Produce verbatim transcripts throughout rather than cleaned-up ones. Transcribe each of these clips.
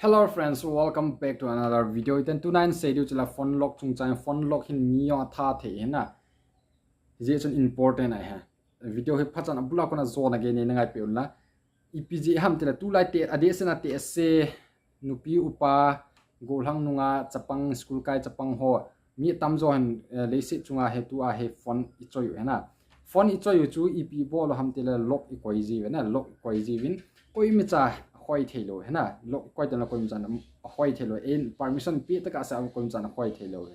Hello friends, welcome back to another video. Iten tunin sei diu chu la phone lock chungchang, phone lock hin mi jong atha thei hina. Hijeh chun important ahi. Video hi phachan abula kona jona gei nei na ngai peh un la. Ipi jeh ham tile tulai te adeh sena te se nupi upa gollhang nunga chapang school kai chapang ho mi tamjo hin, eh, leiset chunga hi tua hi phone ichoi u hina. Phone ichoi u chu ipi bol u ham tile lock ikoi jiu hina, lock ikoi jiuvin. Koimacha hoi thei lou hina. Lock ikoi teng le koimacha hoi thei lou. Ei permission pe tah a sa koimacha hoi thei lou.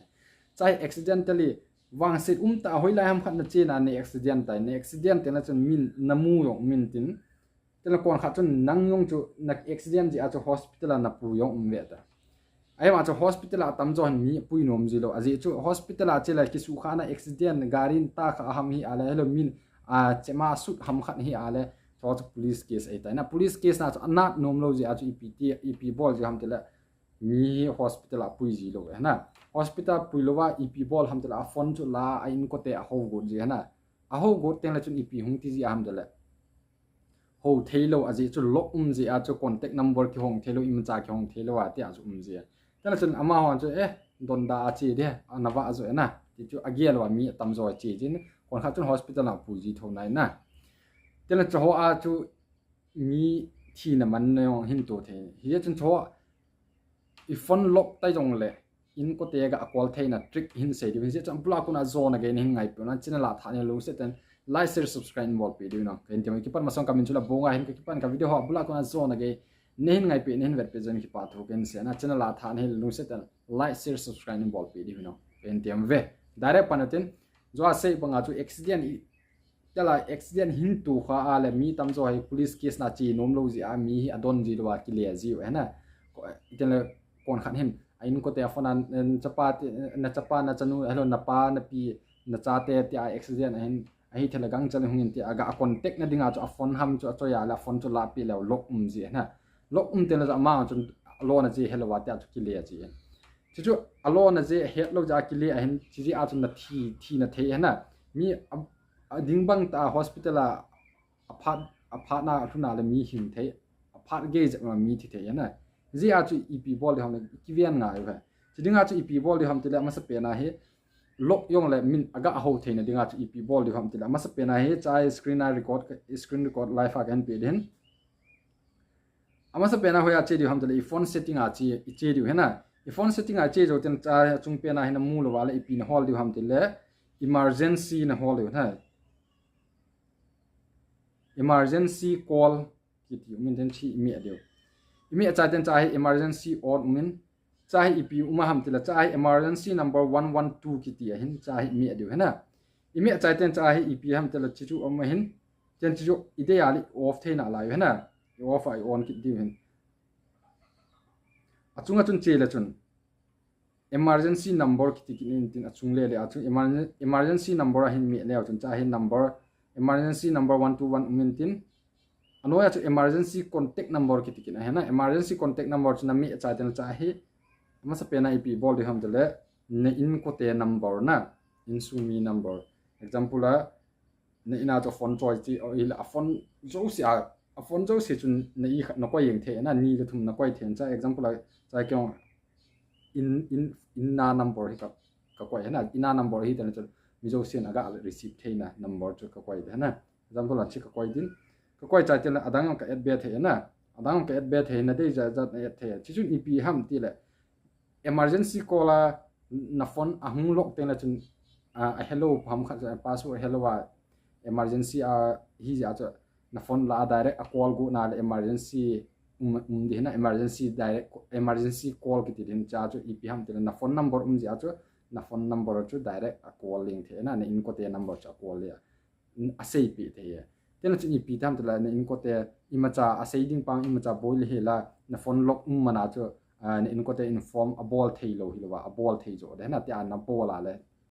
Chai accidentally vangset umtah a hoilai ham khat na chena na accident tai. Na accident teng le chun min na mu jong um intin. Teng le konkhat chun nang jong chu na accident jeh a chu hospital a na pui jong um ve ta. Ahivang chu hospital a tamjo hin mi pui nom ji lou. Ajeh chu hospital a che le kisuhkhahna accident, gari in tah kha ham hi a le, hello min a chema sut ham khat hi a le, chu chu police case ahi tai na. Police case na chu anat nom lou jeh a chu ipi ti, ipi bol ji ham tile mi hi hospital a pui ji lou hina. Hospital pui louva ipi bol ham tile a phone chu la a inkote a ho got ji hina. A ho got teng le chun ipi hung ti ji ham tile ho thei lou ajeh chu lock um jeh a chu contact number kihong thei lou, imacha kihong thei lou a tia chu um ji. Teng le chun amaho chu, eh, donda a che de, ana vah jo na. Ti chu agel uva mi atamjo che jin. Konkhat chun hospital a pui ji tho nai na. Teng le chu ho a chu mi thina man na jong hin to thei. Hijeh chun chu i phone lock tai jong le inkote ga a call theina trick hin sei diu. Hijeh chun abula kona jona gei nei hin ngai peh un la, channel a tha nei lungset tah in like, share, subscribe in bol peh diu na. Ka hin tem u kipat masang ka min chu la Bonga hin ka kipan ka video ho abula kona jona gei nei hin ngai peh, nei hin vet peh jeh in kipa thu ka hin sei na. Channel a tha nei lungset tah in like, share, subscribe in bol peh diu na. Ka hin tem ve. Direct pan u tin, jo a sei banga chu accident i Tela accident hin to kha a le mi tamjo hi police case na che nom lou jeh a mi hi adon ji lou a kile ji u hina. Ko, teng le konkhat hin a inkote a phone a, na chapa te, na chapa, na chanu, hello, na pa, na pi, na chate tia accident ahin, ahi thei le gangchel hung in tia ga contact na dinga chu a phone ham chu achoi a le a phone chu la peh leu lock um ji hina. Lock um teng le chu ama chun alona jeh helou a tia chu kile ji hin. Chuchu alona jeh helou jeh a kile ahin, chujeh a chu na thi, thina thei hina. Mi a, ading bang tah a hospital a, aphat, aphat na alhun a le mi hing thei, aphat gei jep a mi thi thei hina. Jeh a chu ipi bol diu ham le kiven ngai u hi. Chuding a chu ipi bol diu ham tile amasapen a hi lock jong le min aga ho theina ding a chu ipi bol diu ham tile amasapen a hi chai screen a record, screen record live a ka hin pe ding hin. Amasapen a hoiya che diu ham tile i phone setting a che, i che diu hina. I phone setting a che jou teng chai achungpen a hin amu lou a le ipi na hol diu ham tile emergency na hol diu hina. Emergency call kiti um in teng chu i meh diu. I meh chai teng chai emergency on um in, chai ipi um a ham tile chai emergency number one one two kiti ahin chai i meh diu hina. I meh chai teng chai ipi ham tile chuchu um ahin, teng chuchu i dei a le off theina lai u hina. I off a i on kit diu hin. Achunga chun che le chun emergency number kiti kit in tin achung le le a chu emergen-, emergency number ahin meh leu chun chai number, emergency number one two one um in tin. Anoiya chu emergency contact number kiti kit ahina, emergency contact number chu na meh chai teng chai amasapen a ipi bol diu ham tile na inkote number na, insung mi number. Example a, na in a chu phone choi chi, o, i la a phone jouse a, a phone jouse chun na i khat na koi jeng thei na, ni le thum na koi thei cha, example a, cha kei jong in, in, in na number hi ka, ka koi hina, in na number hi teng le chun mi jousen aga receive theina number chu ka koi hina. Example a chu ka koi ding, ka koi chai teng le adang ka add be thei na, adang ka add be thei na dei jat jat na add thei. Chuchun ipi ham tile emergency call a na phone ahung lock teng le chun, a, a hello ham khat, a password hello a emergency a hi jeh a chu na phone la a direct a call got na le emergency um, um ding hina, emergency direct, emergency call kiti ding cha chu ipi ham tile na phone number um jeh a chu na phone number chu direct a call leng thei na, na inkote number chu a call le a. Asei peh thei e. Teng le chun ipi tam tile na inkote imacha asei ding pang imacha boi le hila na phone lock um man a chu, a, na inkote inform abol thei lou hilou a, abol thei jo de na tia na bol a le